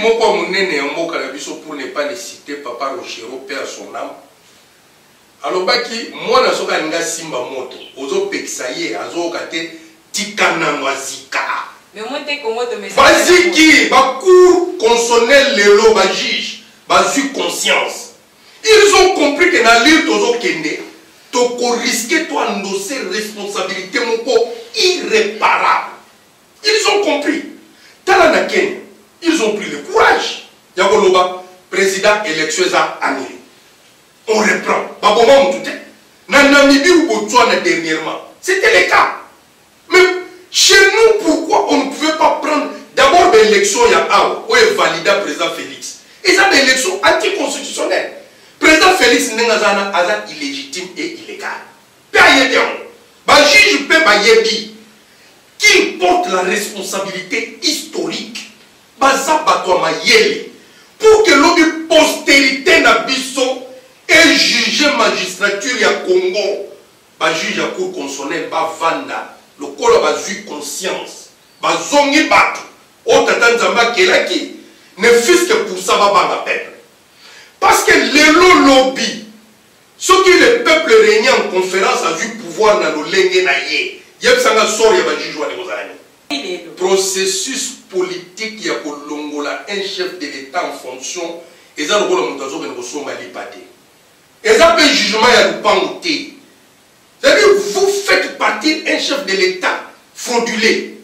moko ya monene ya mboka na biso, pour ne pas le citer, papa Rochereau, paix à son âme, alobaki mwana soki alingi asimba moto, ozopekisa ye, azoyoka te, tika nano azika. Baziki bacour constitutionnelle lelo, bajuge bazwi conscience, ils ont compris que na lire tozokende, tokorisquer to endosser responsabilité moko irréparable. Ils ont compris. Tala na Kenya, ils ont pris le courage ya koloba président, élection eza annulé, on reprend. Baboma motu te. Na Namibie ou Botswana dernièrement, c'était le cas. Mais chez nous, pourquoi on ne pouvait pas prendre d'abord baélection ya awa oyo evalida président Félix? Eza baélection anticonstitutionnelle. Président Félix, ndenge aza wana, aza illégitime et illégal. Mpe ayebi yango, bajuge mpe bayebi qu'il porte la responsabilité historique. Baza bato ya mayele. Pour que lobi postérité na biso ejuge magistrature ya Congo, bajuge ya Cour constitutionnelle bavanda lokola bazwi conscience, bazongi bato oyo tata Nzambe akelaki, ne fût-ce que pour ça babanga peuple. Parce que lelo lobi, soki le peuple réuni en conférence azwi pouvoir na lolenge na ye, yebisanga sort ya bajuge wana ekozala nini? Processus politique ya kolongola un chef de l'État en fonction eza lokola moto azokende kosomba lipa te, eza mpe jugement ya lupango te. C'est-à-dire, vous faites partir un chef de l'État fraudulé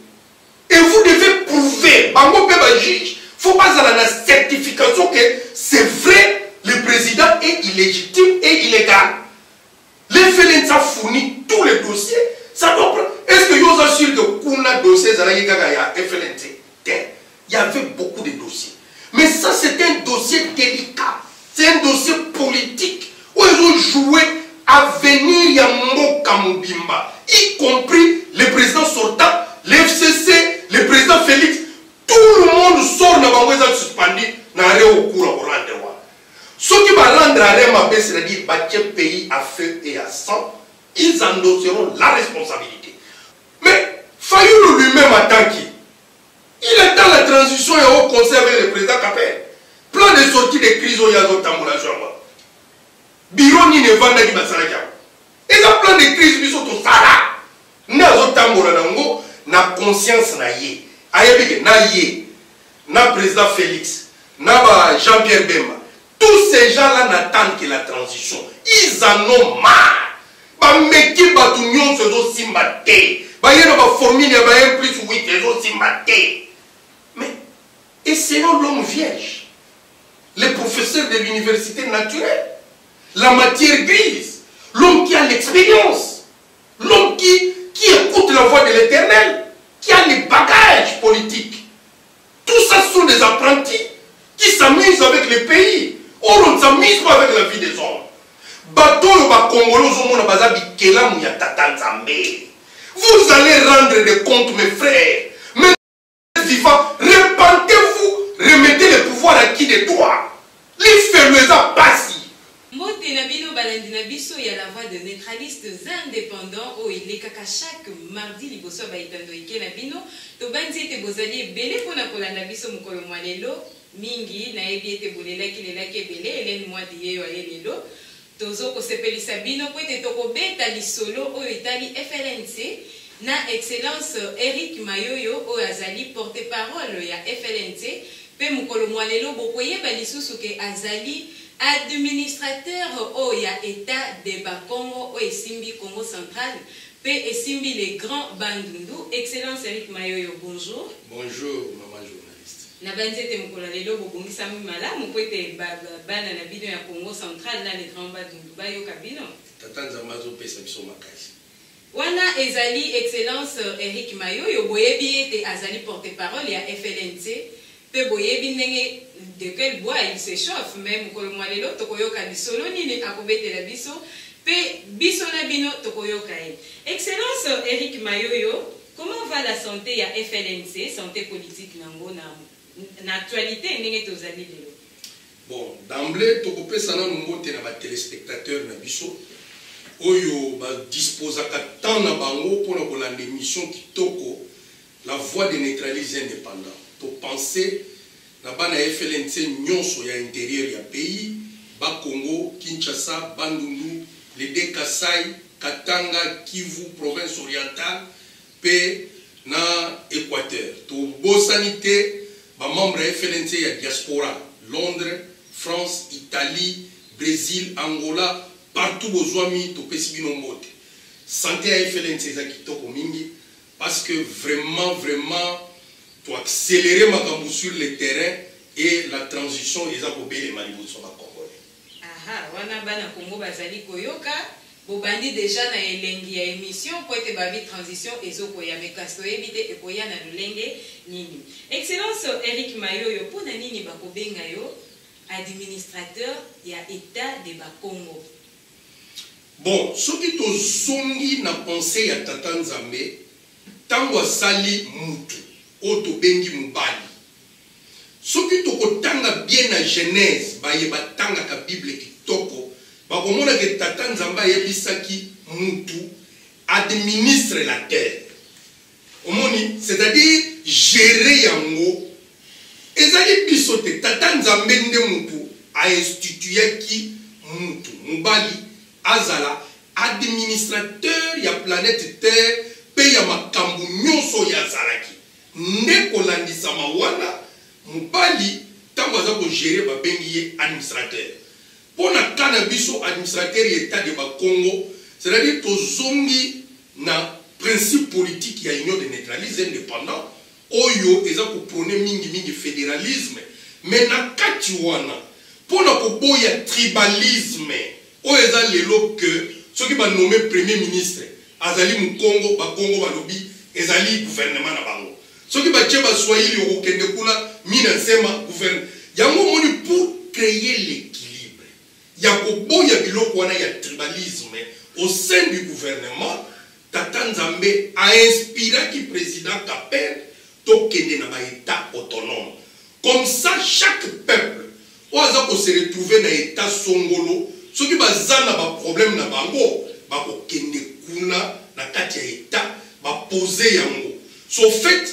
et vous devez prouver. Bango mpe bajuge, faut bazala na certification que c'est vrai, le président est illégitime et illégal. L'FLNC a fourni tous les dossiers. Ça doit prendre. Est-ce que yo oza sûr que kuna dossier ezalaki kaka ya FLNC te? Il y avait beaucoup de dossiers, mais ça, c'est un dossier délicat, c'est un dossier politique oyo ezojouer avenir ya mboka mobimba, y compris le président sortant, le FCC, le président Félix, tout le monde. Sort na bango eza suspendu na arrêt oyo cour akorendre wana. Soki barendre arrêt mabe, c'est-à-dire batie pays à feu et à sang, ils endosseront la responsabilité. Mais Fayulu lui-même attaqué, il est dans la transition ya Haut Conseil avec le président Kapend. Plan de sortie de crise oyo azotambola yango, biro nini evandaki basalaki yango? Eza plan de crise biso tosala nde azotambola nango na conscience na ye. Ayebi ke na ye na président Félix na ba Jean Pierre Bemba, tous ces gens là n'attendent que la transition. Ils en ont marre. Bameki bato nyonso, ezosimba te. Baye na baformule ya ba 1 plus 8, ezosimba te. Mais essayons l'homme vierge, le professeur de l'université naturelle, la matière grise, l'homme qui a l'expérience, l'homme qui écoute la voix de l'Éternel, qui a les bagages politiques. Tout ça, ce sont des apprentis qui s'amusent avec le pays. Or, on ne s'amuse pas avec la vie des hommes. Bato oyo bakongolo ozomona baza bikelamu ya tata Nzambe. Vous allez rendre des comptes, mes frères. Mais vivants, repentez-vous, remettez le pouvoir à qui de droit. Lifelo eza pasi. Mbote na bino balandi na biso ya La Voix de Neutralistes Indépendants oyo elekaka chaque mardi liboso ya baetando eke na bino. Tobandi ete bozali ebele mpona kolanda biso mokolo mwa lelo. Mingi nayebi ete bolelaki lelaki ebele. Helene Mwadi yeyo aye lelo, tozokosepelisa bino po ete tokobeta lisolo oyo etali FLNC na excellence Eric Mayoyo oyo azali porte parole ya FLNC. Mpe mokolo mwa lelo bokoyeba lisusu ke azali administrateur oyo ya État de Bakongo oyo esimbi Congo Central mpe esimbi le Grand Bandundu. Excellence Eric Mayoyo, bonjour. Bonjour, maman journaliste. Nabandi ete mokolo ya lelo bobongisami malamu po ete bana na bino ya Congo Central na le Grand Bandundu bayoka bino. Tata Nzambe azopesa biso makasi. Wana ezali excellence Eric Mayoyo. Boyebi ete azali porte parole ya FLNC mpe boyebi ndenge de quel bois il se chauffe. Mais mokolo mwa lelo tokoyoka lisolo nini akobetela biso mpe biso na bino tokoyoka ye. Excellence Eric Mayoyo, comment va la santé ya FLNC, santé politique nango na actualité ndenge tozali lelo? Bon, d'emblée tokopesa nanu mbote na batéléspectateur na biso oyo badisposaka temps na bango mpona kolanda émission kitoko, La Voix des Neutralistes Indépendants. Topense na bana ya FLNC nyonso ya interieur ya pays, Bas-Congo, Kinshasa, Bandundu, les deux Kasaï, Katanga, Kivu, province orientale mpe na Equateur. Tobosani te ba membres ya FLNC ya diaspora, Londres, France, Italie, Bresil, Angola, partout bozwami, topesi bino mbote. Sante ya FLNC eza kitoko mingi parce que vraiment, vraiment to accelerer makambo sur le terrain et la transition eza kobelema liboso ya ba Congolais. Aha, wana bana Congo bazali koyoka, bobandi dejà na elengi ya emission po ete babi transition ezokoya, mais kasi toyebi te ekoya na lolenge nini. Excellence Eric Mayoyo, pona nini bakobenga yo administrateur ya Etat de Bakongo? Bon, soki tozongi na pensee ya Tata Nzambe, tango asali mutu oyo tobengi mobali, soki tokotanga bien na Genèse, baye batangaka Bible kitoko bakomona ke Tata Nzambe ayebisaki mutu administre la terre. Omoni, c'est-à-dire gerer yango ezali biso te. Tata Nzambe nde mutu a instituaki mutu mobali azala administrateur ya planète terre pe ya makambu nionso oyo azalaki. Nde kolandisama wana mobali tango aza ko gerer babengi ye administrateur. Pona cas na biso administrateur ya etat de Bas-Congo, c'est-à-dire tozongi na principe politique ya Union des neutralistes independants oyo eza ko proner mingi mingi federalisme, mais na kati wana pona koboya tribalisme oyo eza lelo que soki ba nommer premier ministre azali mukongo, bakongo balobi ezali gouvernement na bango, soki batie ba swahili okokende kuna mina nsema gouvernement yango omoni pour creer l'equilibre ya koboya biloko wana ya tribalisme au sein du gouvernement. Tata Nzambe a inspiraki president Kapend tokende na ba etats autonomes comme ça chaque peuple oyo aza ko se retrouver na etat songolo soki baza na ba problèmes na bango bakokende kuna na kati ya etat ba poser yango so fait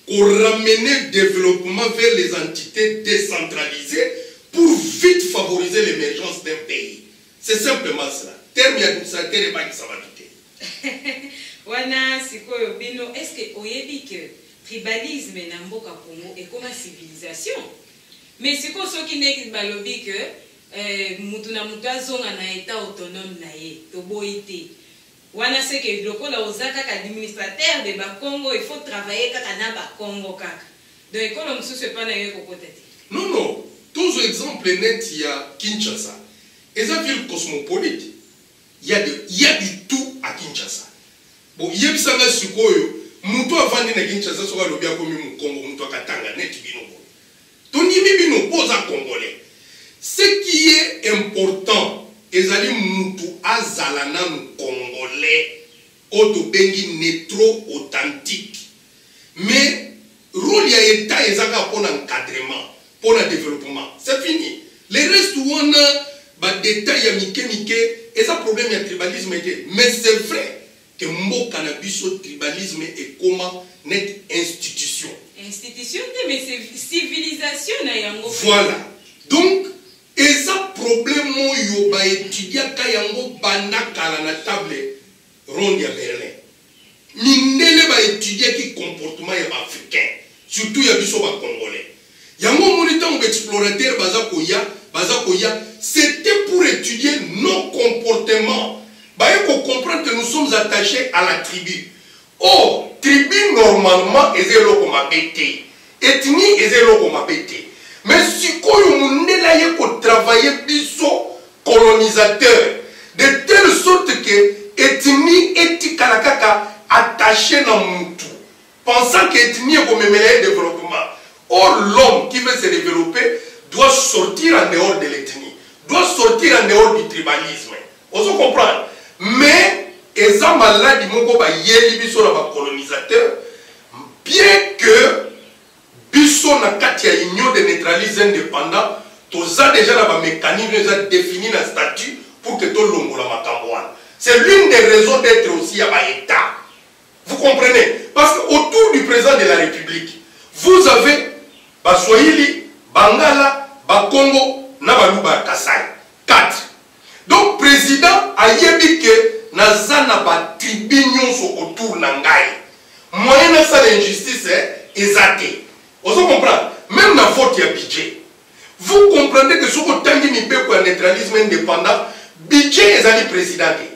ko ramener developpement vers les entites decentralisees pour vite favoriser l'emergence d'un pays. C'est simplement cela. Terme ya administrateur ebangisa bato te. Wana sikoyo bino est ce que oyebi que tribalisme na mboka Congo ekoma civilisation? Mais sikoyo soki nde balobi que eh, mutu na mutu azonga na etat autonome na ye, toboyi te. Wana ce que lokola oza kaka administrateur de Bakongo, il faut travailler kaka na Bakongo kaka. Donc ekolo mosusu epa na yo ekokota te. Non non, tozwa exemple net ya Kinshasa. Eza ville cosmopolite. Il y a de, il y a du tout à Kinshasa. Bon, yebisa nga sikoyo, mutu avandi na Kinshasa soki alobi akomi mukongo, mutu akatanga neti bino boye. Tondimi bino po oza congolais. Ce qui est important ezali mutu azala nanu congolais oyo tobengi neutro authentique. Mais role ya etat eza kaka pona encadrement, pona developpement. C'est fini. Le reste wana ba details ya mike mike eza problème ya tribalisme te. Mais c'est vrai que mboka na biso tribalisme ekoma net institution. Institution te mais c'est civilisation na yango. Voilà. Donc eza problème oyo ba etudiaka yango banda kala na table ronde ya Berlin. Mindele ba etudiaki comportement ya ba africains, surtout ya biso ba congolais. Yango omoni tango ba explorateurs baza koya, baza koya, c'etait pour etudier nos comportements. Baye ko comprendre que nous sommes attachés à la tribu. Or, tribu normalement eza eloko mabe te. Ethnie eza eloko mabe te. Mais sikoyo mundele aye ko travailler biso colonisateur de telle sorte que ethnie etikala kaka attache na mutu. Pensant que ethnie ekomemela ye developpement. Or l'homme qui veut se developper doit sortir en dehors de l'ethnie, doit sortir en dehors du tribalisme. Ozo comprendre? Mais eza maladi moko bayeli biso na ba colonisateurs, bien que biso na kati ya Union des neutralistes independants toza dejà na ba mecanismes eza defini na statut pour que tolongola makambo wana. C'est l'une des raisons d'etre aussi ya ba etats. Vous comprenez? Parce que autour du président de la République, vous avez Baswahili, Bangala, Bakongo na Baluba ya Kasai. 4. Donc président ayebi ke naza na ba tribu nyonso autour na ngai. Moyen nasala injustice eza te. Ozo comprendre? Même na vote ya budget. Vous comprenez que soki otangi mibeko ya neutralisme indépendant, budget ezali président te.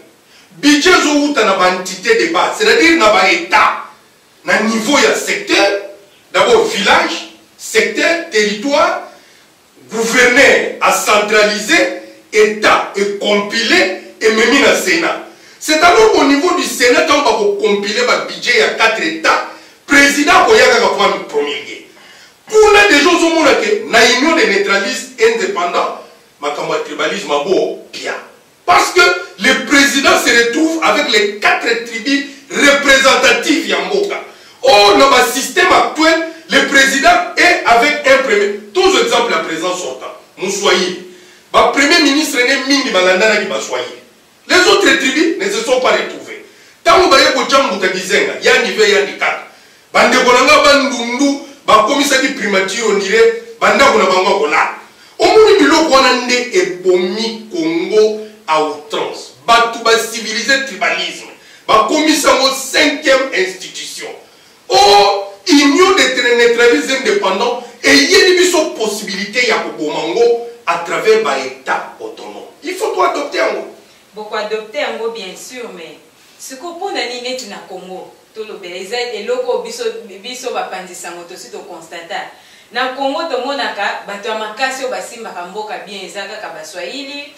Budget ezowuta na ba entité de base, c'est-à-dire na ba état, na niveau ya secteur, d'abord village, secteur, territoire, gouverneur a centralisé, état est compilé et même na Sénat. C'est alors qu'au niveau du Sénat, quand on va compiler le budget, il y a 4 états, président koya kaka po promulguer. Kuna déjà ozomona ke na union des neutralistes indépendants, makambo ya tribalisme abo pia. Parce que le président se retrouve avec les 4 tribus représentatives ya mboka. Or, dans le système actuel, le président est avec un premier. Tous exemples, le président sortant, Moussoui. Le premier ministre n'est mingi balandana qui baswahili. Les autres tribus ne se sont pas retrouvées. Tango baye kotia mbuta bizenga, ya nive ya nikaka. Bandeko na nga bandundu bakomisaki primature on dirait bandako na bango kolala. Omoni biloko wana nde ebomi Congo à outrance. Bato ba civiliser tribalisme, bakomisa yango 5e institution. Or union des neutralistes indépendants eyeli biso possibilité ya koboma yango à travers ba état autonome. Il faut to adopter yango. Boko adopter yango bien sûr, mais siko mpona nini neti na Congo tolobela eza eloko biso biso bapanzisango tosi toconstata na Congo tomonaka bato ya makasi oyo basimbaka mboka bien eza kaka Baswahili,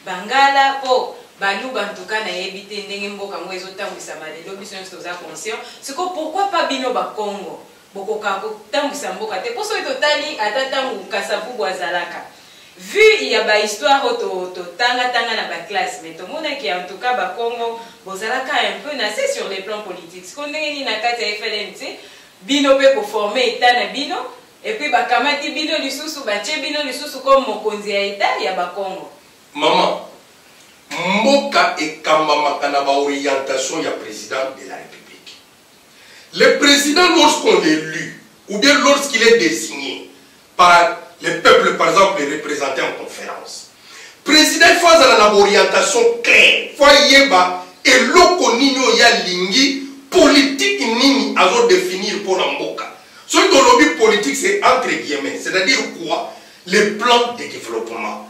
Bangala, mpo Baluba ntuka nayebi te ndenge mboka yango ezotambwisama lelo, biso nyonso toza conscient. Siko pourquoi pas bino Bakongo bokoka kotambwisa mboka te? Mpo soki totali ata ntango Kasavubu azalaka, vu ya bahistoire oyo totangatanga na baclasse, mais tomonaki en tout cas Bakongo bozalaka un peu na se sur les plans politiques. Siko ndenge nini na kati ya FLNC bino mpe boforme état na bino, et puis bakamati bino lisusu, batie bino lisusu comme mokonzi ya état ya Bakongo? Maman, mboka ekambamaka na baorientation ya président de la République. Le président, lorsqu'on l'élu ou bien lorsqu'il est désigné par le peuple, par exemple, les représentés en conférence, président il faut azala na baorientation claire, faut ayeba eloko nini oyo alingi, politique nini azodéfinir mpona mboka. Soki tolobi politique, c'est entre guillemets, c'est-à-dire quoi? Le plan de développement.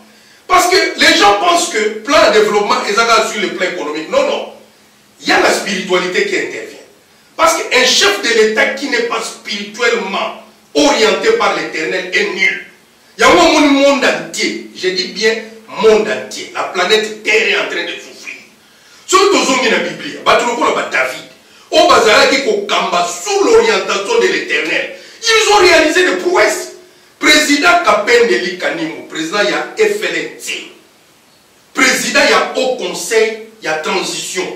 Parce que les gens pensent que plan de développement ezaka sur le plan économique. Non, non, il y a la spiritualité qui intervient. Parce qu'un chef de l'État qui n'est pas spirituellement orienté par l'Éternel est nul. Il y a un monde entier, je dis bien monde entier, la planète Terre est en train de souffrir. Soki tozongi na Biblia, bato lokola ba David oyo bazalaki kokamba sous l'orientation de l'Éternel, ils ont réalisé des prouesses. Président Kapend Eli Kanimbo, président ya FLNC, président ya Haut Conseil ya transition,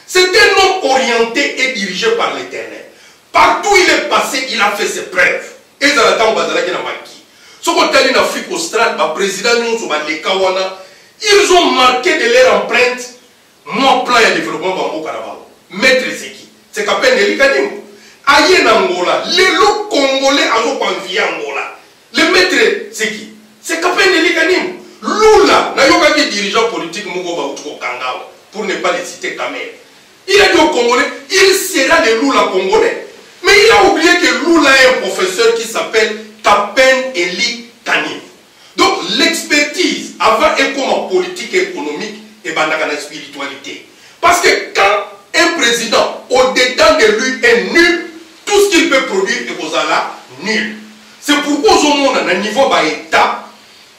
c'est un homme orienté et dirigé par l'Éternel. Partout il est passé, il a fait ses preuves. Ezala ntango bazalaki na maki, soki otali na Afrique australe, baprésident nyonso baleka wana, ils ont marqué de leur empreinte mwa plan ya développement bamboka na bango. Maître seki, c'est Kapend Eli Kanimbo aye na Angola, lelo Congolais azokoenvier Angola. Le maître, c'est qui? C'est Kapend Eli Kanimbo. Lula, nayokaki dirigeant politique moko bauti kokanga awa, pour ne pas le citer, Kamerhe, il a dit aux Congolais, il sera le Lula congolais. Mais il a oublié que Lula est un professeur qui s'appelle Kapend Eli Kanimbo. Donc l'expertise, avant ekoma politique économique, ebandaka na spiritualité. Parce que quand un président, au-dedans de lui, est nul, tout ce qu'il peut produire ekozala nul. C'est pourquoi ozomona na niveau baétat,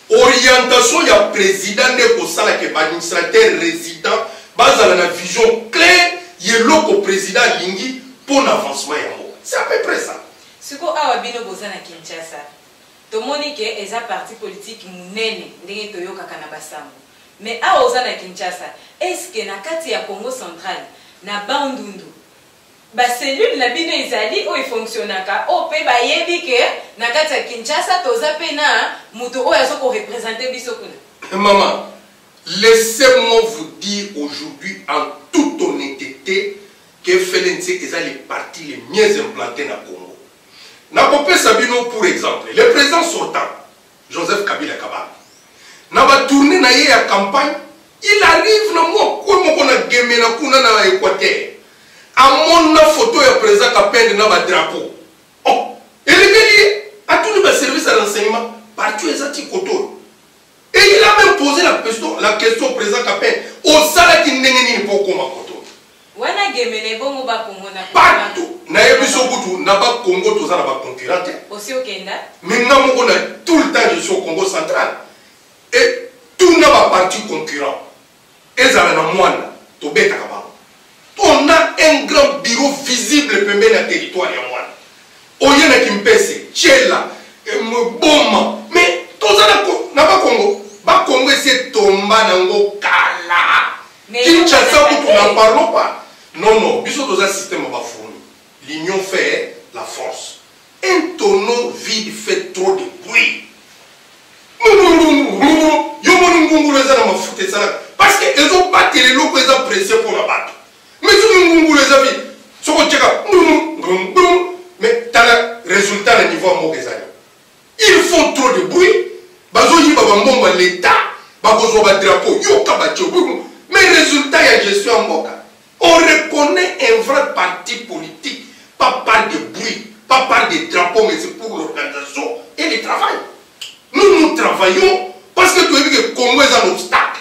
orientation ya président nde ekosalaka baadministrateur résident bazala na vision claire ya eloko président alingi mpo na avancement ya mboka. C'est à peu près ça. Siko awa bino boza na Kinshasa, tomoni ke eza parti politique monene ndenge toyokaka na basango, mais awa oza na Kinshasa, est-ce na kati ya Congo Central, na Bandundu, bacellule na bino ezali oyo efonctionnaka, oyo mpe bayebi ke na kati ya Kinshasa toza mpe na moto oyo aza koreprésenter biso kuna? Maman, laissez-moi vous dire aujourd'hui en toute honnêteté que FLNC eza le parti le mieux implanté na Congo. Nakopesa bino pour exemple le président sortant. Joseph Kabila Kabange na batournée na ye ya campagne, il arrive na mwa kwe moko na Gemena kuna na Équateur, amona photo ya président Kapende na badrapeau. Oh, elekeli ye, atuni baservice ya renseignement partout eza ti koto oyo. Et il a même posé la question au président Kapende: osalaki ndenge nini mpo okóma koto? Wana Gemena, ebongo Bakongo na Partout nayebi so kutu na Bakongo toza na baconcurrent te. Osi okenda? Mais nga moko na tout le temps je suis au Congo Central et tuna baparti concurrent ezala na mwana tobetaka bango. On a un grand bureau visible pembeni ya territoire ya mwana oye na Kimpese, Tshela, Boma. Mais toza na Bakongo. Bakongo esi etomba nango kala. Mais Kinshasa yo kutu n'en parlons pas. Non, non, biso toza système ya bafourmi. L'union fait la force. Un tonneau vide fait trop de bruit. Yo moni ngungulu eza na mafuta, esalaka parce que ezobatela eloko eza précieux mpona bato. Mais soki ngungulu eza vide, soki otieka, mais tala résultat na niveau ya mboka ezali. Ils font trop de bruit, bazoyiba bambongo ya l'État, bakozwa badrapeau, yoka batie, mais résultat ya gestion ya mboka. On reconnaît un vrai parti politique pas par de bruit, pas par des drapeaux, mais c'est pour l'organisation et le travail. Nous, nous travaillons parce que toyebi que Congo eza un obstacle.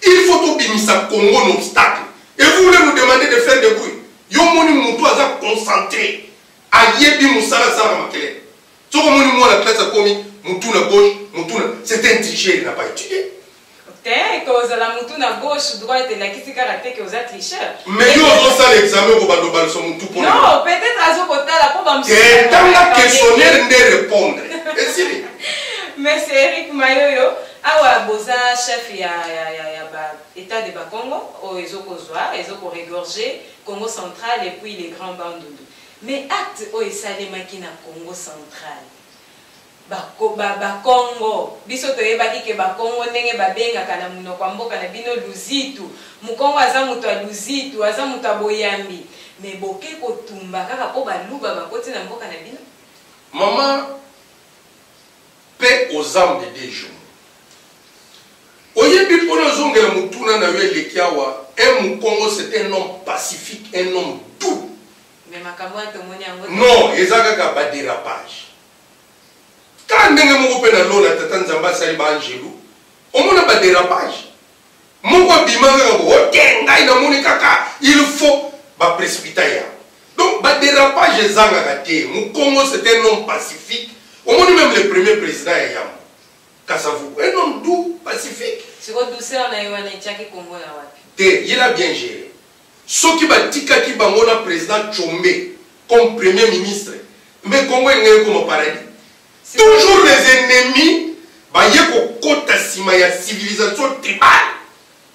Il faut tobimisa Congo un obstacle et vous voulez nous demander de faire des bruit. Yo moni motu aza concentré, ayebi mosala, asalaka makelele. Soki omoni mwana classe akomi mutu na gauche, mutu na, c'est un tricheur, il n'a pas étudié. Te, kozala mutu na gauche, droite elakisi kaka te ke oza tricheur. Mais yo ozosala examen, okobanda obalisa mutu mpona Non, peut-être azokotala mpo bamosusu. Te, tanga questionnaire nde répondre, esili. Monsieur Eric Mayoyo, awa boza chef ya ba état de Bakongo oyo ezokozwa, ezokoregorger Congo Central et puis les grands Bandundu. Mais acte oyo esalemaki na Congo Central, Bakongo ba, biso toyebaki ke Bakongo, ndenge babengaka na monoko ya mboka na bino luzitu, mokongo aza moto ya luzitu, aza moto ya boyambi, mais boke kotumba kaka mpo Baluba bakoti na mboka na bino. Mama, paix aux âmes de deux jours. Oyebi, mpona ozongela motuna na yo eleki awa, un mokongo, c'est un homme pacifique, un homme doux. Mais makambo wana tomoni yango te. Non, eza kaka badérapage, kaka ndenge moko mpe na lola Tata Nzambe asali baangelu, omona badérapage moko abima kaka bo ote. Ngai namoni kaka il faut baprécipita yango. Donc badérapage ezangaka te. Mokongo, c'est un homme pacifique. Omoni même le premier président ya yambo, Kasavubu, un homme doux, pacifique. Siko douceur na ye wana etiaki Kongo na wapi? Te, il a bien géré. Soki batikaki bango na président Tshombe comme premier ministre, mais Congo elingi ekoma paradis. Toujours les ennemis baye kokota nsima ya civilisation tribale,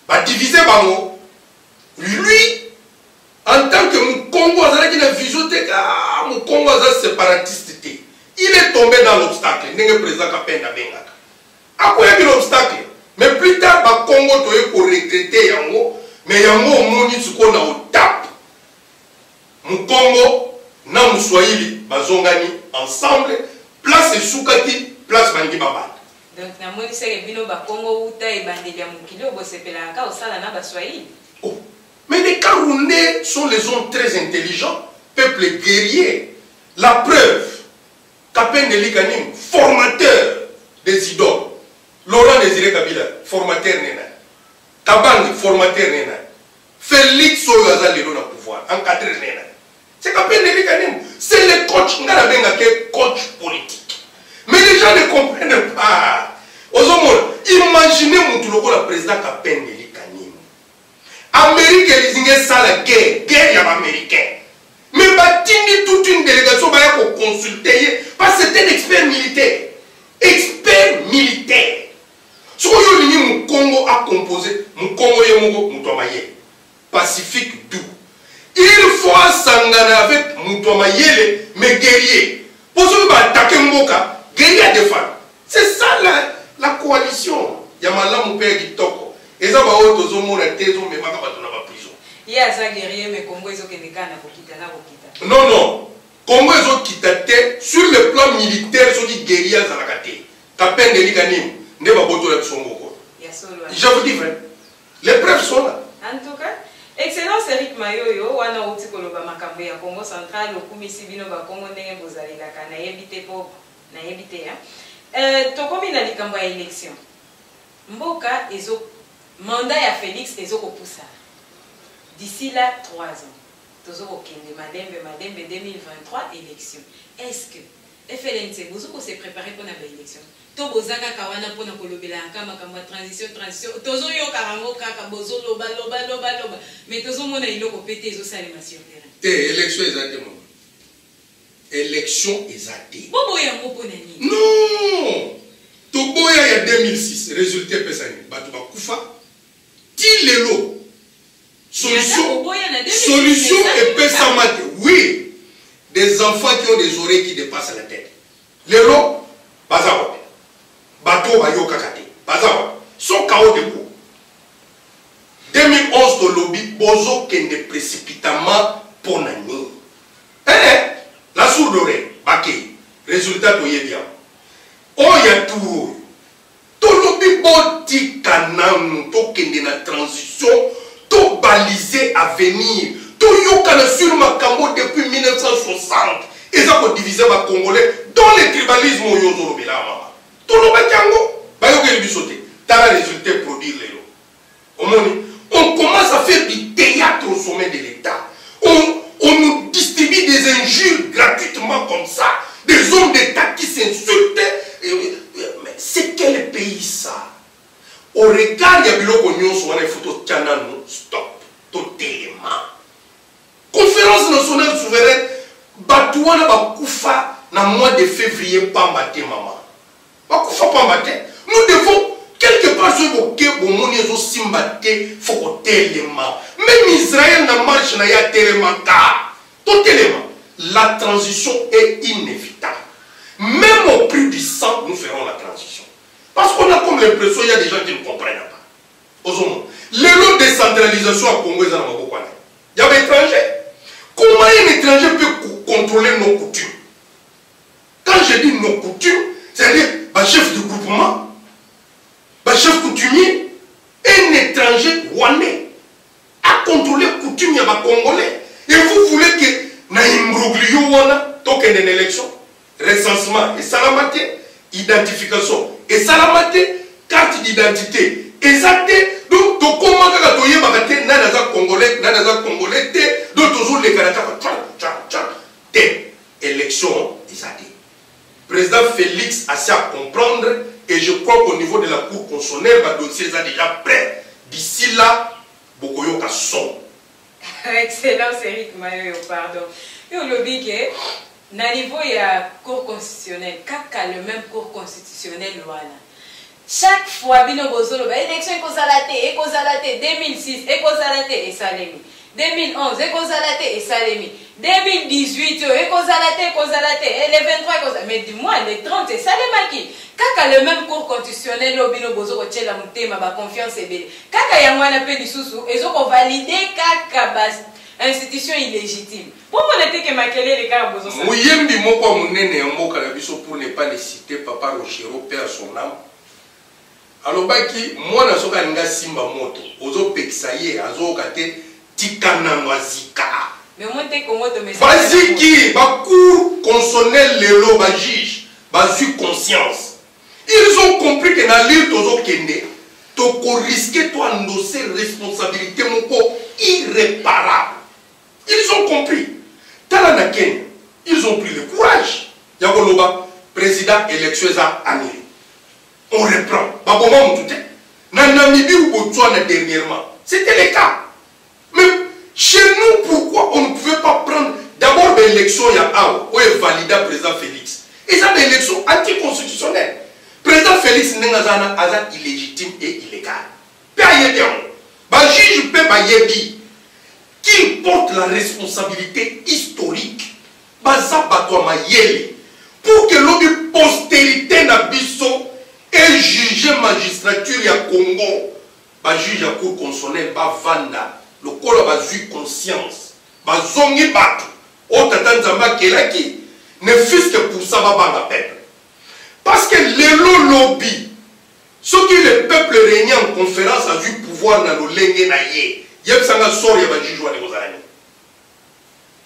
badivise bango. Lui, en tant que mokongo, azalaki na vision te. Ah, mokongo aza séparatiste te. Il est tombé dans l'obstacle, ndenge président Kapende abengaka, akoyebi l'obstacle. Mais plus tard Bakongo toye koregretter yango. Mais yango omoni sikoyo na otape, mokongo na moswahili bazongani ensemble, place esukaki, place balingi babanda. Donc namoni seke bino Bakongo, uta ebandeli ya mokili oyo, bosepelaka kaka osala na Baswahili. Oh. Mais les Camerounais sont les hommes très intelligents, peuple guerrier. La preuve, Kapende Likanim, formateur des idoles. Laurent Désiré Kabila, formateur nena. Kabange, formateur nena. Félix oyo aza lelo na pouvoir, encadré nena. C'est Kapende Likanim. C'est le coach, nga nabengaka coach politique. Mais les gens ne comprennent pas. Ozomona, imaginez mutu lokola président Kapende Likanim. Amérique elingi esala guerre, guerre ya baaméricain, mais batindi toute une délégation baya koconsulte ye parce que c'est un expert militaire, expert militaire. Soki oyo olingi mokongo acompose, mokongo ye moko moto ya mayele, pacifique, doux, il faut asangana avec moto ya mayele mais guerrier, mpo soki baattaquer mboka, guerrier adéfendre. C'est ça la coalition ya malamu mpe ya kitoko. Eza baoyo tozomona te, ezomemaka bato na baprison. Ye aza guerrier, mais Congo ezokende kaka na kokita na kokita. Non, non, Congo ezokita te sur le plan militaire. Soki guerrier azalaka te, Kapende Likanim nde babotola biso mboka oyo. Ya solo. Je vous dis vrai. Les preuves sont là. En tout cas, Excellence Eric Mayoyo, wana outi koloba makambo ya Congo central, okumisi bino ba Congo ndenge bozalelaka, nayebi te po nayebi te hein. Tokomi na likambo ya election. Mboka ezo mandat ya Felix ezo kopusana. D'ici là 3 ans. Tozo kokende malembe malembe 2023 election. Est-ce que FLNC bozo ko se preparer pona ba election? To boza kaka wana pona kolobelaka makambo ya transition transition, tozo yoka yango kaka bozo loba loba loba loba mais tozo mona eloko pe te ezo salema sur terrain. Te, election eza te mama. Election eza te. Boboya yango pona nini? Non! Toboya ya 2006, resultat epesa nini? Bato bakufa ti lelo. Solution, solution epesama te. Oui, des enfants qui ont des oreilles qui dépassent la tête. Lelo baza wapi? Bato oyo bayokaka te baza wapi? Sont KO debout. 2011 tolobi bozokende précipitamment mpo na nini? Eh, eh, la sourde oreille bakei, resultat toyebi yango. Oyo ya tour oyo tolobi botika nanu tokende na transition, tobaliser avenir, toyokana sur makambo depuis 1960 eza kodiviser ba congolais dans le tribalisme oyo ozolobela mama. Tolobaki yango, bayokeli biso te. Tala résultat produire lelo. Omoni, on commence à faire du théâtre au sommet de l'État. On nous distribue des injures gratuitement comme ça. Des hommes d'État qui s'insultent. Mais c'est quel pays ça? Au regard ya biloko nyonso wana, il faut totia nanu stop, totelema. Conférence nationale souveraine, bato wana bakufa na mois de février pamba te mama. Bakufa pamba te. Nous devons quelque part soki boke bomoni ezosimba te, faut kotelema. Même Israël na marche na ye atelemaka. Totelema. La transition est inévitable. Même au prix du sang, nous ferons la transition. Parce qu'on a comme l'impression qu'il y a des gens qui ne comprennent pas. Ozomona. Lelo décentralisation à Congo eza na maboko wana. Il y a des étrangers. Comment un étranger peut contrôler nos coutumes? Quand je dis nos coutumes, c'est-à-dire bah, chef de groupement, bah, chef coutumier, un étranger rwandais a contrôlé coutume ya ba congolais. Et vous voulez que na imbroglio wana tokende na élection, recensement esalama te, identification esalama te, carte d'identité eza te. Donc tokoma kaka toyebaka te nani aza congolais, nani aza congolais te. Donc tozolekana kaka tcha tcha tcha te. Élection eza te. Président Félix a su à comprendre et je crois qu'au niveau de la Cour constitutionnelle, ba dossier eza déjà prêt. D'ici là, bokoyoka son. Excellence Eric Mayoyo, pardon. Yo lobi ke na niveau ya Cour constitutionnelle, kaka le même Cour constitutionnelle wana. Chaque fois bino bozoloba élection ekozala te, ekozala te, 2006 ekozala te, esalemi. 2011 ekozala te, esalemi. 2018 oyo ekozala te, ekozala te, et le 23 ekozala, mais du moins le 30 esalemaki. Kaka le même Cour constitutionnelle oyo bino bozo kotiela motema ba confiance ebele. Kaka yango wana pe lisusu ezo kovalider kaka ba institution illégitime. Bomona te ke makelele kaka bozosala. Moyembi moko ya monene ya mboka na biso, pour ne pas le citer, Papa Rochereau, paix à son âme, alobaki mwana soki alingi asimba moto ozopekisa ye azoyoka te, tika nano azika. Mais omoni te Congo tomesana Baziki ba cour constitutionnelle lelo ba juge bazwi conscience. Ils ont compris que na l'île tozokende tokorisquer to endosser responsabilité moko irréparable. Ils ont compris. Tala na Kenya, ils ont pris le courage ya koloba président élection eza annulé. On reprend. Baboma mutu te. Na Namibie ou Botswana dernièrement, c'était le cas. Mais chez nous, pourquoi on ne pouvait pas prendre d'abord l'élection ya awa oyo valida président Félix? Eza l'élection anticonstitutionnelle. Président Félix ndenge aza wana aza illégitime et illégal. Pe ayebi yango. Ba juge pe bayebi qu'il porte la responsabilité historique. Baza bato ya mayele pour que lobi postérité na biso e juge magistrature ya Congo. Ba juge ya cour constitutionnelle bavanda lokola bazwi conscience, bazongi bato oyo tata Nzambe akelaki, ne fût-ce que pour ça babanga peuple. Parce que lelo lobi soki le peuple réuni en conférence azwi pouvoir na lolenge na ye, yebisa nga sort ya ba juges wana ekozala nini?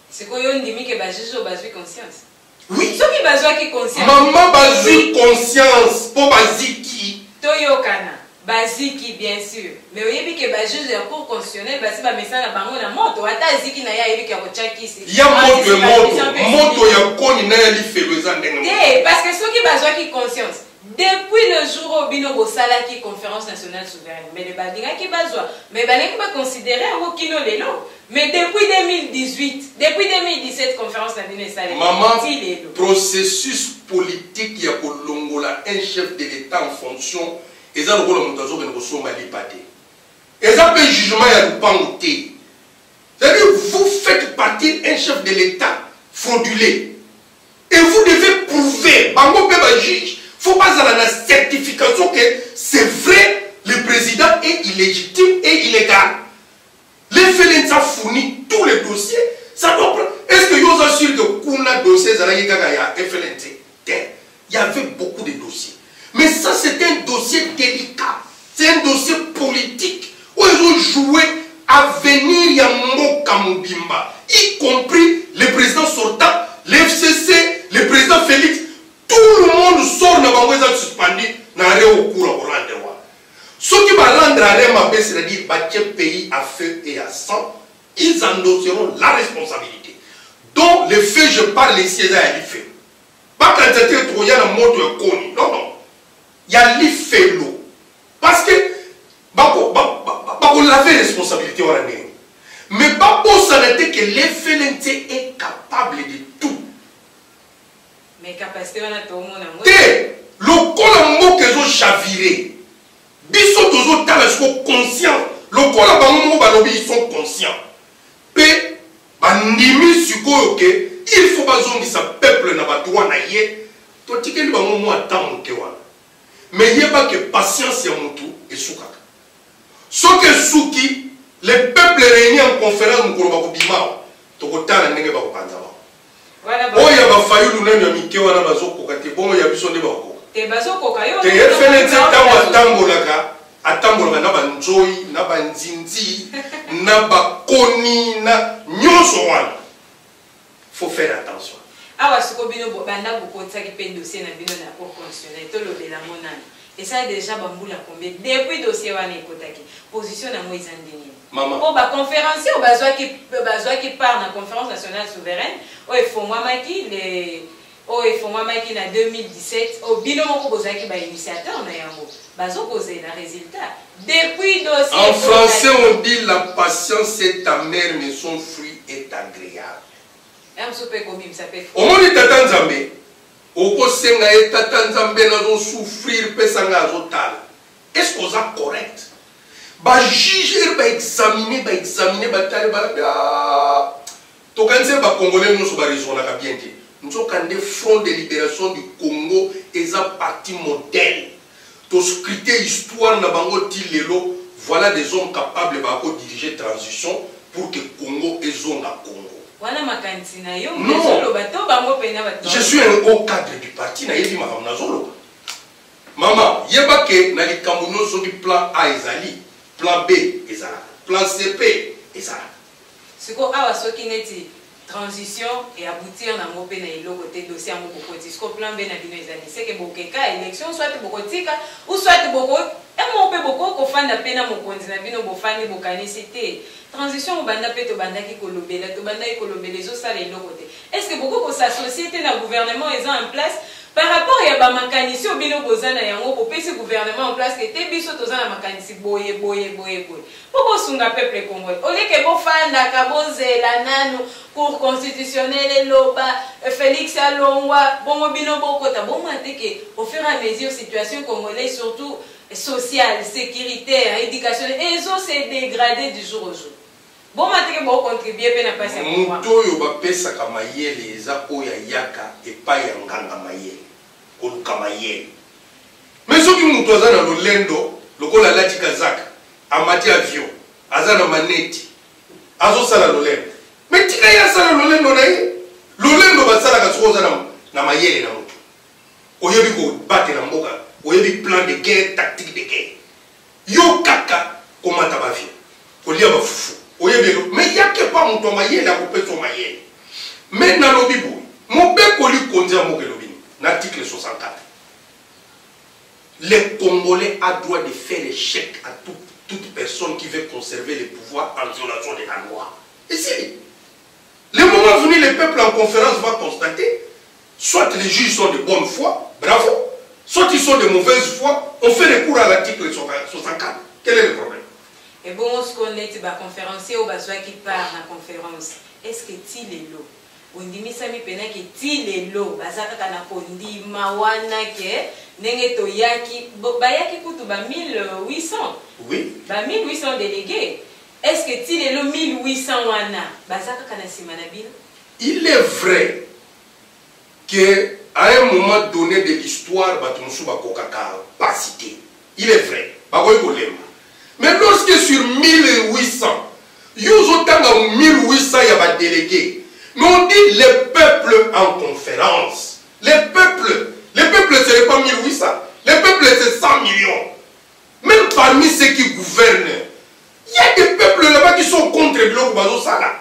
Sikoyo yo ondimi ke ba juges oyo bazwi conscience? Oui. Soki bazwaki conscience. Maman bazwi conscience po baziki. Toyokana. Baziki bien sur. Mais oyebi ke ba juges ya cour constitutionnelle basi bamesana na bango na moto. Ata aziki na ye ayebi ke akotya kisi. Ya moto e moto. Moto ya koni na ya lifelo eza ndenge moko. Te, parce que soki bazwaki conscience depuis le jour oyo bino bosalaki conférence nationale souveraine, mbele balingaki bazwa, mais balingaki ba considérer yango kino lelo. Mais depuis 2018, depuis 2017 conférence na bino esalemi Maman, ti lelo. processus politique ya kolongola un chef de l'Etat en fonction eza lokola moto azokende kosomba lipa te. Eza pe jugement ya lupangu te. C'est-à-dire vous faites partir un chef de l'Etat fraudulé et vous devez prouver, bango pe ba juge, faut bazala na certification que c'est vrai, le président est illégitime et illégal. Le FLN a fourni tous les dossiers. Ça doit prendre. Est-ce que yo oza sûr que kuna dossier ezalaki kaka ya FLNC? Te. Il y avait beaucoup de dossiers. Mais ça c'est un dossier délicat. C'est un dossier politique oyo ezo jouer avenir ya mboka mobimba, y compris le président sortant, le FCC, le président Félix. Tout le monde sort na bango eza suspendu na arrêt au cours ya korendre wana. Soki ba rendre arrêt mabe, c'est-à-dire batie pays à feu et à sang, ils endosseront la responsabilité. Donc le feu, je parle ici, eza ya lifelo. Bakanisa te tokoya na moto ya koni. Non, non. Ya lifelo. Parce que bako, ba, ba, bako laver responsabilité wana ndenge. Mais babosana te que l'FLNC est capable de tout. Mais capacité wana toomona yango te. Lokola mboka ezo chavirer, biso tozotala siko conscient, lokola bango moko balobi ils sont conscients pe bandimi sikoyo ke il faut bazongisa peuple na ba droit na ye, totikeli bango mwa temps moke wana. Mais yeba ke patience ya mutu esukaka. Soki esuki, le peuple réuni en conférence mokolo bakobima awa, tokotala ndenge bakopanza bango. Oyo ya ba Fayulu nanu ya mike wana bazokoka te, bongo ya biso nde bakokoka? Te, bazokoka yo. Te, FNC ntango atambolaka, atambolaka na banzoi, na banzinzi, na bakoni, na nyonso wana. Faut faire attention. Awa siko bino banda bokotisaki mpe dossier na bino na Cour constitutionnelle, tolobela yango nanu. Esali dejà ba mbula combien depuis dossier wana ekotaki? Position na yango eza ndenge nini? Mama. Po ba conférenciers oyo bazwaki part na conférence nationale souveraine oyo efongwamaki le oyo efongwamaki na 2017, oyo bino moko bozalaki ba initiateur na yango, bazokozela résultat depuis dossier En français, ekotaki. on dit la patience est amère, mais son fruit est agréable. Ya mosusu mpe ekobimisa mpe fruit. Omoni tata Nzambe, okosenga ye tata Nzambe nazo souffrir, pesa nga azotala. Est-ce que oza correct? Ba juge ere ba examiner, ba examiner, ba tali, ba lobi, ah, tokanisi ba Congolais nyonso ba raisonnaka bien te. Nzoka nde Front de Libération du Congo eza parti modèle. To scruter histoire na bango ti lelo, voilà des hommes capables ba ko diriger transition pour que Congo ezonga Congo. Wana makanisi na yo, Non. ozoloba to bango pena bato. Je suis un haut cadre du parti, nayebi makambo nazoloba. Mama, yeba ke na likambo nyonso soki plan A ezali, plan B ezalaka, plan C pe ezalaka. Siko awa soki neti transition e aboutir nango pe na eloko te, dossier yango bokoti, siko plan B na bino ezali seke bokeka élection, soit bokotika ou soit boko emo pe boko kofanda pe na mokonzi na bino, bofandi bokanisi te transition obanda pe tobandaki kolobela, tobandaki kolobela ezosala eloko te. Est-ce que boko kos'associer te na gouvernement eza en place par rapport ya ba makanisi oyo bino boza na yango, bopesi gouvernement en place ke te biso toza na makanisi boye boye boye boye po bosunga peuple congolais, au lieu ke bofandaka bozela nanu cour constitutionnelle eloba Félix alongwa bongo bino bokota, bomona te ke au fur et à mesure situation congolaise surtout sociale, sécuritaire, éducationnelle ezo se dégrader du jour au jour. Bomona te ke bocontribuer pe na pasi ya pouvoir. Moto oyo bapesaka mayele eza oyo ayaka epai ya nganga mayele koluka mayele. Mais soki moto aza na lolendo lokola alati kazaka, amati avion, aza na maneti, azosala lolendo, mais tika ye asala lolendo na ye. Lolendo basalaka soki oza na mayele na moto. Oyebi kobatela mboka, oyebi plan de guerre, tactique de guerre. Yo kaka komata ba avion, kolia ba fufu, oyebi eloko. Mais yaka epa moto ya mayele akopesa yo mayele. Mais nalobi boye, mobeko likonzi ya mboka elobi nini? Na article 64. Le Congolais a droit de faire échec à tout, toute personne qui veut conserver le pouvoir en violation de la loi. Esili. Le moment venu, le peuple en conférence va constater, soit les juges sont de bonne foi, bravo, soit ils sont de mauvaise foi, on fait recours à l'article 64. Quel est le problème? Ebongo sikoyo neti ba conférencier oyo bazwaki part na conférence, est ce que ti lelo bondimisami pena ke ti lelo baza kaka na kondima wana ke ndenge toyaki, bayaki kutu ba 1800? Oui. Ba 1800 délégués. Est ce que ti lelo 1800 wana baza kaka na sima na bino? Il est vrai que à un moment donné de l'histoire bato mosusu bakokaka pasi te. Il est vrai, bakoki kolemba. Mais lorsque sur 1800, yo ozotanga 1800 ya ba délégués, mais on dit le peuple en conférence. Le peuple ce n'est pas 1800, le peuple c'est 100 millions. Même parmi ceux qui gouvernent, il y a des peuples là-bas qui sont contre biloko bazosala.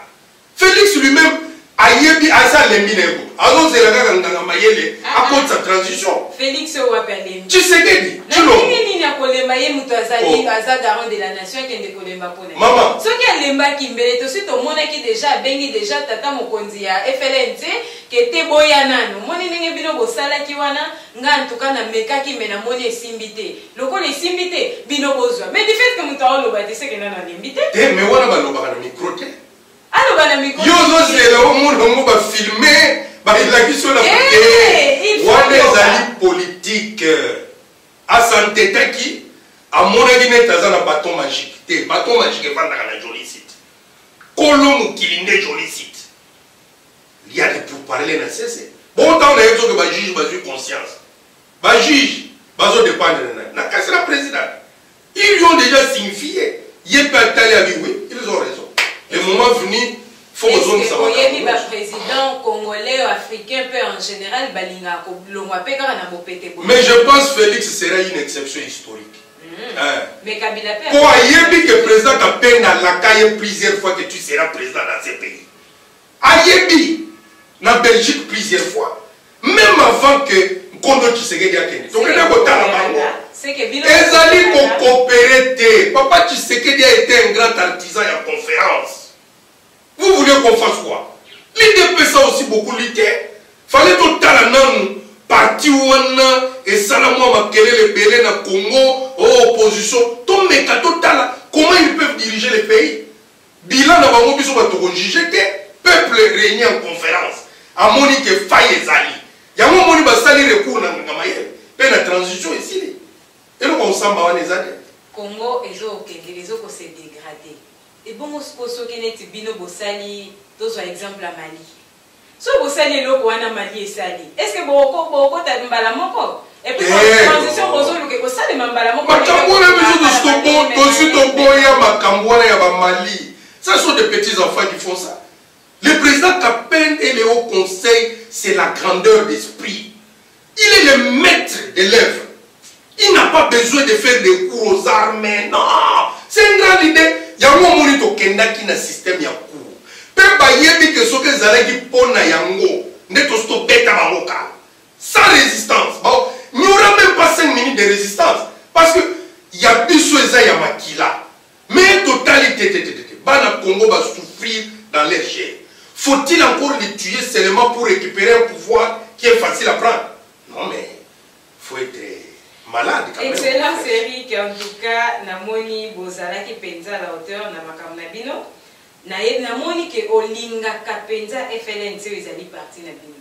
Félix lui-même ayebi aza alembi na ye kutu, azozela kaka nganga mayele akotisa transition. Félix oyo wapi alembi? Tshisekedi. Na ndenge nini akolemba? Ye moto azali, aza garant de la nation, akende kolemba mpona Mama. Soki alembaki, mbele tosi tomonaki déjà abengi déjà tata mokonzi ya FLNC ke te boya nanu. Omoni ndenge bino bosalaki wana, nga en tout cas namekaki, me namoni esimbi te. Lokola esimbi te, bino bozwa. Mais du fait que moto aoloba te, seke nanu alembi te. Te, mais wana balobaka na micro te. Aloba na micro. Yo ozozela omona yango bafilme, balakisi yo na Eh, il faut wana. loba. Ezali politique. Asantetaki, amonaki neti aza na bâton magique te. Bâton magique evandaka na Joli Site. Kolo mokili nde Joli Site. Ya de pourparler na sese. Bongo ntango na ye, soki bajuge bazwi conscience, bajuge bazodépendre na na kasi na président, ils lui ont déjà signifié. Ye mpe atali, abi oui, ils ont raison. Le moment venu, faut kozongisa Oyebi makambo. Baprésident congolais, africain mpe en général, balingaka kolongwa mpe kaka na bopete boye. Mais je pense Félix sera une exception historique. Hein. Mais Kabila mpe. Po ayebi que président Kapenda alaka ye plusieurs fois que tu seras président dans ce pays. Ayebi na Belgique plusieurs fois, même avant que nkondo Tshisekedi akende, tokende kotala bango. Seke bino Ezali kocoopérer te. Papa Tshisekedi a été un grand artisan ya conférence. Vous voulez qu'on fasse quoi? L'UDPS a aussi beaucoup lutté. Fallait totala nanu parti wana esala mwa makelele ebele na Congo. O opposition, tomeka totala comment ils peuvent diriger le pays. Bilan na bango, biso bato kojuge te. Peuple réuni en conférence amoni ke faille ezali. Yango omoni basali recours na nganga mayele mpe na transition esili. Eloko kosamba wana eza te. Congo ezokende, ezokose dégrader. Ebongo siko soki neti bino bosali, tozwa exemple ya Mali, soki bosali eloko wana Mali esali, est ce que bokota mbala moko? Et puis Eh, transition bozoluka ekosalema mbala moko? Makambo wana, biso tosi toboya makambo wana ya bamali. Ça sont des petits enfants qui font ça. Le président Kapend et le haut conseil, c'est la grandeur d'esprit. Il est le maître de l'œuvre. Il n'a pas besoin de faire des cours aux armées. Non, c'est une grande idée. Yango omoni tokendaki na système ya cour mpe bayebi ke soki ezalaki mpo na yango nde tosi tobeta bango kala sans résistance. Bon, il n'y aura même pas 5 minutes de résistance parce que ya biso eza ya makila. Mais totali te te te te. Bana Congo basouffrir dans leur chair. Faut-il encore les tuer seulement pour récupérer un pouvoir qui est facile à prendre? Non, mais faut être malade quand même. Excellence Eric, en tout cas namoni bozalaki mpenza à la hauteur na makambo na bino. Namoni ke olingaka mpenza FLNC oyo ezali parti na bino,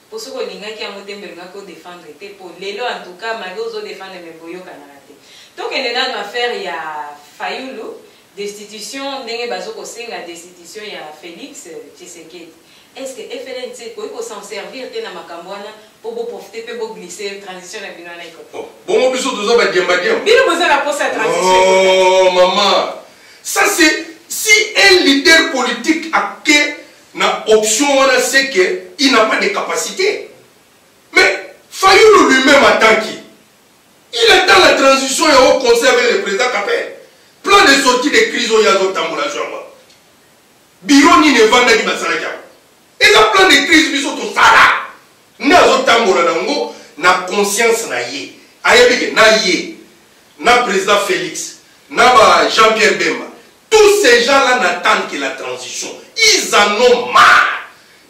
mpo soki olingaki yango te, mbelongaki odéfendre te. Mpo lelo, en tout cas, malgré ozodéfendre, me boyokanaka te. Tokende nano affaire ya Fayulu, destitution, ndenge bazokosenga destitution ya Félix Tshisekedi. Est ce que FLNC ekoki kos'en servir te na makambo wana mpo boprofite mpe boglisse transition na bino wana ekota? Oh, bongo biso toza badiembadiemba? Bino boza na posa ya transition. Oh, maman, ça c'est si un leader politique a na option wana, c'est que il n'a pas de capacité. Mais Fayulu lui-même atanki. Il attend la transition ya haut conseil avec le président Kapel. Plan de sortie de crise oyo azotambola zwa yango. Bureau nini evandaki basalaki yango? Eza plan de crise biso tosala. Nde azotambola nango na conscience na ye. Ayebi ke na ye, na président Félix, na ba Jean-Pierre Bemba, tous ces gens-là n'attendent que la transition. Ils en ont marre.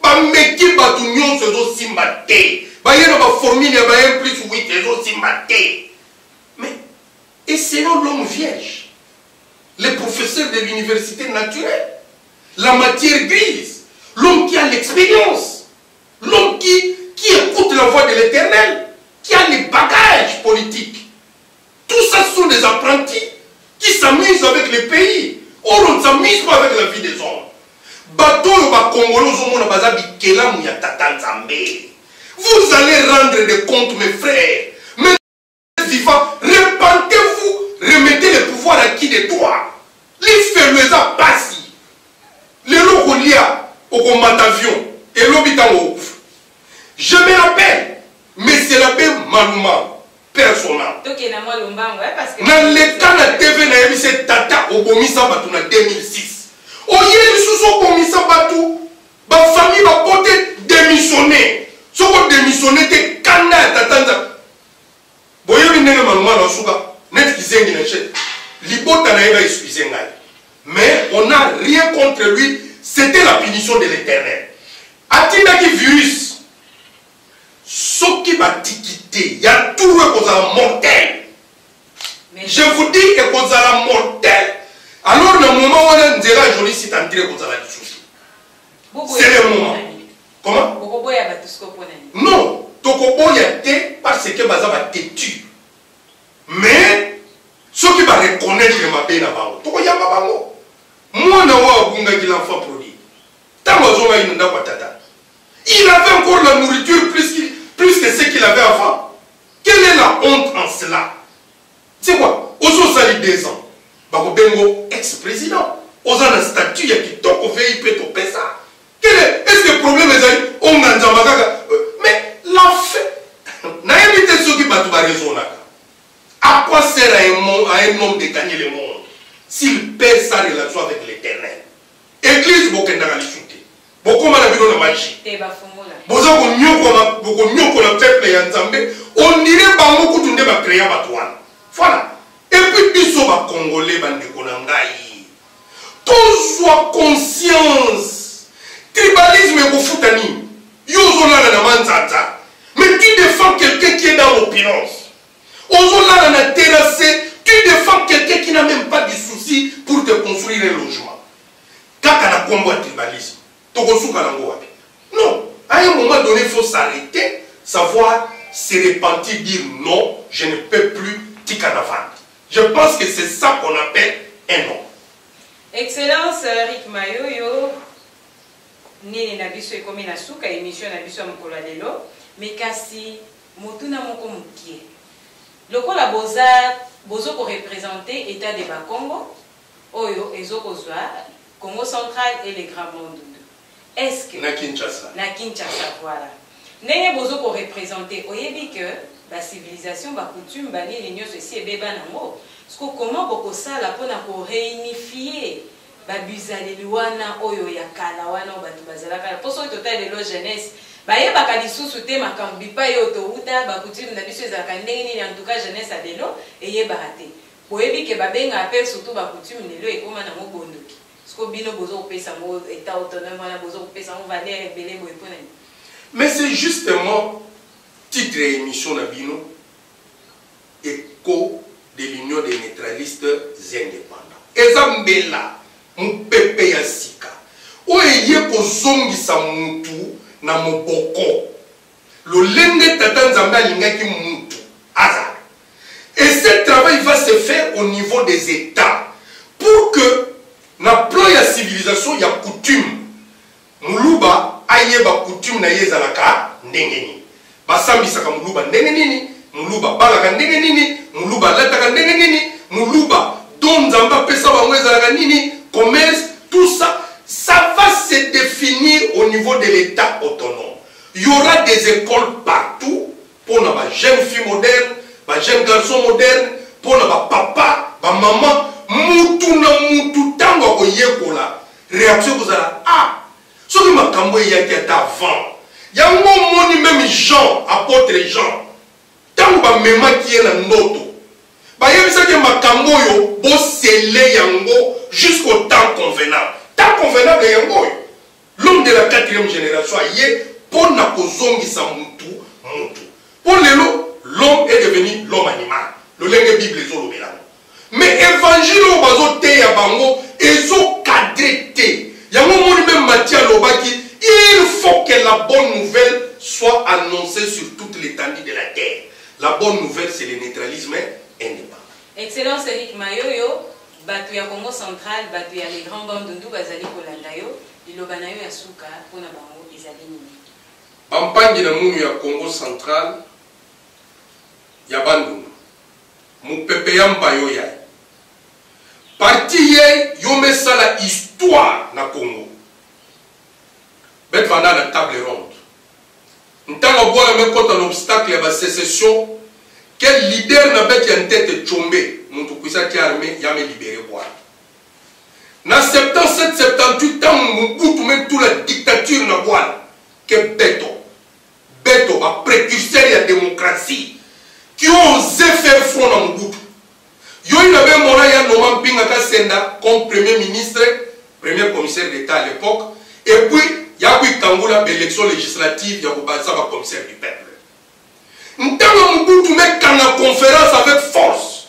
Bameki bato nyonso ezosimba te. Baye na baformule ya ba 1 plus 8 ezosimba te. Mais essayons l'homme vierge, le professeur de l'université naturelle, la matière grise, l'homme qui a l'expérience, l'homme qui écoute la voix de l'Éternel, qui a les bagages politiques. Tout ça sont des apprentis qui s'amusent avec le pays. Or, on ne s'amuse pas avec la vie des hommes. Bato oyo ba Congolais ozomona baza bikelamu ya tata Nzambe. Vous allez rendre des comptes, mes frères. Mes vivants, repentez-vous, remettez le pouvoir à qui de droit. Lifelo eza pasi. Lelo okolia, okomata avion, elobi ntango okufa. Je me rappelle, monsieur l'abbé Maluma, personnel. Tokenda mwa lombango, eh, parce que na leka na TV nayebisi ye, tata obomisa bato na 2006, oye lisusu obomisa bato, bafamille bapote, démissionne. Soki odémissionne te, kanda ya tata Nzambe. Boyebi ndenge Maluma na suka neti kizengi na chef libota na ye ba excuse ngai, mais on n'a rien contre lui, c'était la punition de l'Éternel. Atindaki virus, soki batiki te ya tour ekozala mortel. Je vous dis, ekozala mortel. Alors na moment wana nzela joli site entre ekozala lisusu. C'est le moment. Comment? Bokoboya bato siko mpona nini? Non, tokoboya te parce que baza batetu. Mais soki bareconnaître mabe na bango, tokoyamba bango. Mwana oyo abungaki, l'enfant prodigue, ntango azongaki na ndako ya tata, il avait encore la nourriture plus que ce qu'il avait avant. Quelle est la honte en cela? C'est quoi? Ozosali 2 ans, bakobengo ex-président, oza na statut ya kitoko, VIP topesa. Quel est, est-ce que problème ezali onga nzamba kaka? Mais la fin, nayebi te soki bato baraisonnaka. À quoi sert à un homme de gagner le monde s'il perd sa relation avec l'Éternel? Église bokendaka lisusu te, bokóma na bino na magie. Te, bafongola. Boza konyokola, bokonyokola peuple ya Nzambe. Ondire bango kutu nde bacréa bato wana. Voilà. Et puis biso bacongolais, bandeko na ngai, tozwa conscience. Tribalisme ekofuta nini? Yo ozolala na manzanza, mais tu défends quelqu'un qui est dans l'opulence. Ozolala na terrasse, tu défends quelqu'un qui n'a même pas du souci pour te construire un logement. Kaka na kombo ya tribalisme, tokosuka nango wapi? Non, à un moment donné, il faut s'arrêter, savoir se repentir, dire non, je ne peux plus. Tika na vente. Je pense que c'est ça qu'on appelle un homme. Excellence Rick Mayoyo, nini na biso ekomi na suka émission na biso ya mokolo ya lelo. Me kasi motuna moko mokie: lokola boza bozo koreprésente état de Bakongo oyo ezokozwa Congo Central et le Grand Bandundu, est-ce que Na Kinshasa. Na Kinshasa, voilà. Ndenge bozo koreprésente, oyebi ke bacivilisation, bacoutume, banini nyonso esi ebeba nango. Siko comment bokosala mpona koréunifie babizaleli wana oyo ya kala wana oyo bato bazalaka? Mpo soki totali lelo, jeunesse bayebaka lisusu te makambo bipai oyo touta, bacoutume na biso ezalaka ndenge nini. En tout cas, jeunesse ya lelo eyebaka te. Boyebi ke babengaka mpe surtout bacoutume lelo ekóma nango bondoki. Siko bino boza kopesa yango état autonome wana, boza kopesa yango valeur ebele boye, mpo na nini? Mais c'est justement titre ya émission na bino, Écho de l'Union des neutralistes indépendants. Eza mbela mopepe ya sika oyo eye kozongisa mutu na moboko lolenge tata Nzambe alingaki mutu azala. Et ce travail va se faire au niveau des états pour que na plan ya civilisation, ya coutume, moluba ayeba coutume na ye ezalaka ndenge nini, basambisaka moluba ndenge nini, moluba abalaka ndenge nini, moluba alataka ndenge nini, moluba don Nzambe apesa bango ezalaka nini, commerce, tout ça, ça va se définir au niveau de l'état autonome. Il y aura des écoles partout. Mpo bajeunes garçons modernes, mpo na bapapa, bamama, mutu na mutu ntango akoyekola, réaction ekozala ah, soki makambo eyaki ata avant. Yango omoni même Jean, apôtre Jean, ntango bamemaki ye na ndoto, bayebisaki ye makambo oyo bosele yango jusqu'au temps convenable. Temps convenable yango oyo l'homme de la quatrième génération aye mpo na kozongisa mutu mutu. Mpo lelo l'homme est devenu l'homme animal, lolenge Bible ezolobela yango. Mais évangile oyo bazoteya bango ezocadre te. Yango omoni même Matthieu alobaki il faut que la bonne nouvelle soit annoncée sur toute l'étendue de la terre. La bonne nouvelle, c'est le neutralisme indépendant. Excellence Eric Mayoyo, bato ya Congo central, bato ya les grands Bandundu bazali kolanda yo, liloba na yo ya suka mpona bango ezali nini? Bampangi na munu ya Congo central ya Bandundu, mopepe ya mbayo yaye parti ye yo mesala histoire na Congo. Bet vanda na table ronde, ntango bwana mekota na obstacle ya basécession, ke leader na bet ya ntete Tshombe mutu kwisaki armée ya me libéré bwana na 77 78, ntango Mobutu metula dictature na bwana, ke beto beto baprécurseur ya démocratie qui ont osé faire front na Mobutu. Yoyi na be mona ya noma Mpinga Kasenda comme premier ministre, premier commissaire d'État à l'époque, et puis ya kuikangula baélection législative ya kobalisa bacommissaire du peuple. Ntango Mobutu mekanga conférence avec force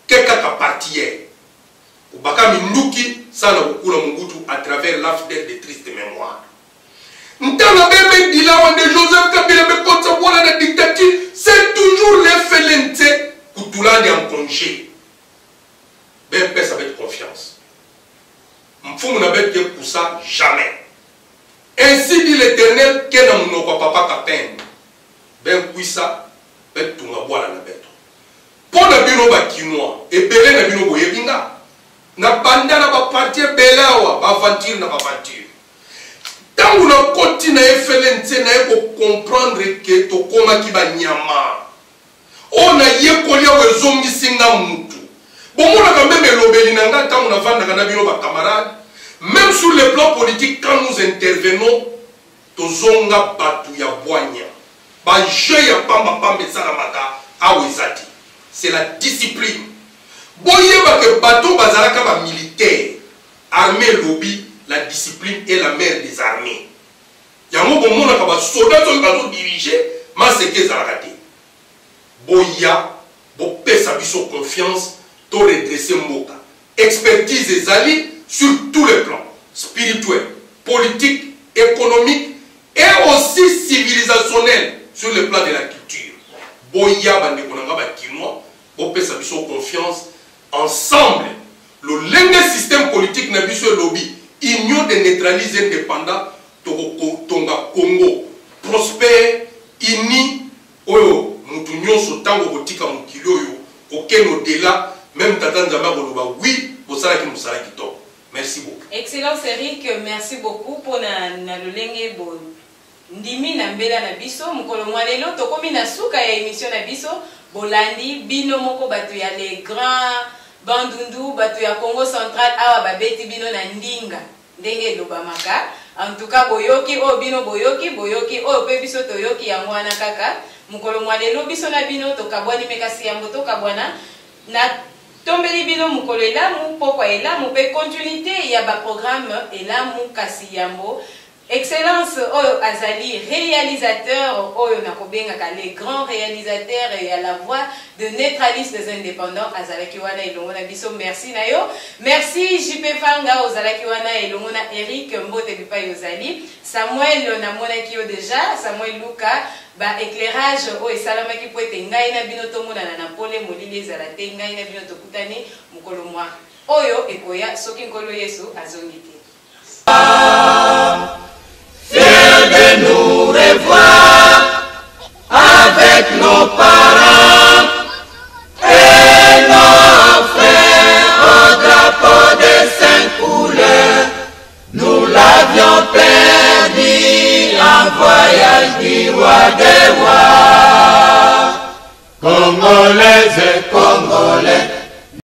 ke kaka parti ye kobaka minduki sana kokula Mobutu à travers l'AFDL de triste mémoire. Ntango beme dilawa nde Joseph Kabila mekotisa bwana na dictature, c'est toujours le FLNC kutulandi en congé. Bempesa avec confiance, mfumu na bete kusa jamais. Ainsi dit l'Éternel ke na monoko ya papa Kapende, benkwisa betunga bwana na beto. Mpo na bino bakinois ebele na bino boyebi nga na banda na baparti ebele awa, baaventure na baaventure. Ntango nakoti na FLNC, naye kocomprendre ke tokomaki banyama. Oyo nayekoli awa ezongisi nga mutu. Bomonaka même elobeli na nga ntango navandaka na bino bacamarade, même sur le plan politique, quand nous intervenons, tozonga bato ya bwanya. Bajeu ya pambapamba esalamaka awa eza te, c'est la discipline. Boyeba ke bato bazalaka bamilitaire, armée elobi la discipline est la mère des armées. Yango bomonaka basoda soki bazodirige maseke ezalaka te. Boya bopesa biso confiance, to redresse mboka. Expertise ezali sur tous les plans, spirituel, politique, économique et aussi civilisationnel sur le plan de la culture. Boya bandeko na nga bakinois, bopesa biso confiance. Ensemble, lolenge système politique na biso elobi union de neutralise indépendant, tokotonga Congo prospère, uni, oyo mutu nyonso ntango okotika mokili oyo okende au-delà, même tata Nzambe akoloba oui, bosalaki mosala kitoko. Merci beaucoup. Excellence Eric, merci beaucoup mpona na lolenge bo ndimi na mbela na biso mokolo mwa lelo. Tokomi na suka ya émission na biso. Bolandi bino moko, bato ya les grands Bandundu, bato ya Congo central awa babeti bino na ndinga ndenge elobamaka. En tout cas boyoki oyo bino boyoki, boyoki oyo mpe biso toyoki. Yango wana kaka mokolo mwa lelo biso na bino tokabwani. Me kasi yambo tokabwana, na tombeli bino mokolo elamu, pokwa elamu mpe continuité ya baprogramme elamu. Kasi yambo, Excellence oyo azali réalisateur oyo nakobengaka les grands réalisateurs ya la voix de neutralistes indépendants azalaki wana elongo na biso. Merci na yo, merci JP Fanga ozalaki wana elongo na Eric. Mbote bipai ozali. Samuel, namonaki yo déjà. Samuel Luka, ba éclairage oyo esalamaki po ete ngai na bino tomonana na pole, molili ezala te. Ngai na bino tokutani mokolo mwa oyo ekoya soki Nkolo Yesu azongi te. Fiers de nous revoir avec nos parents et nos frères au drapeau des cinq couleurs. Nous l'avions perdu en voyage du roi des rois. Congolaise, Congolais.